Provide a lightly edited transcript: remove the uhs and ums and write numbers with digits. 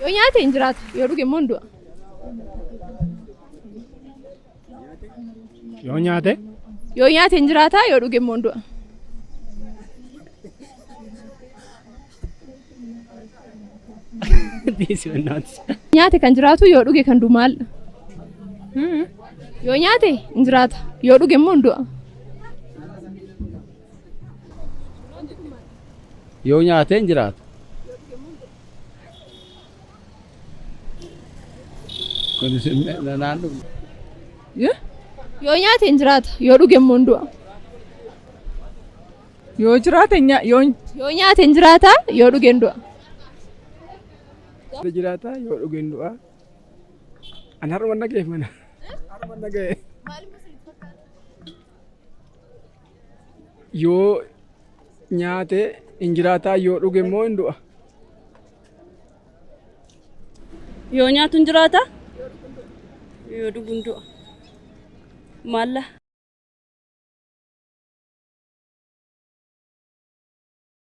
Yoo nyaate hin jiraata, yoo dhuge immoo hin du'a. Yoo nyaate Yoo nyaate hin jiraata, yoo dhuge immoo hin du'a. Dhiisi bannaati. Nyaate kan jiraatu yoo dhuge kan du'u maal? Yoo nyaate hin jiraata, yoo dhuge immoo hin du'a. Yoo nyaate hin jiraata. Kunis naan dhufne. Yoo nyaate hin jiraata, yoo dhuge immoo hin du'a. Yoo jiraate yoo Yoo nyaate hin jiraata, yoo dhuge hin du'a. Jiraata yoo dhuge hin du'a. Ani har'uma dhaga'e mana. Har'uma dhaga'e. Yoo nyaate hin jiraata yoo dhuge immoo hin du'a. Yoo nyaatu hin jiraata? Yoo dhugu hin du'a. Maalla?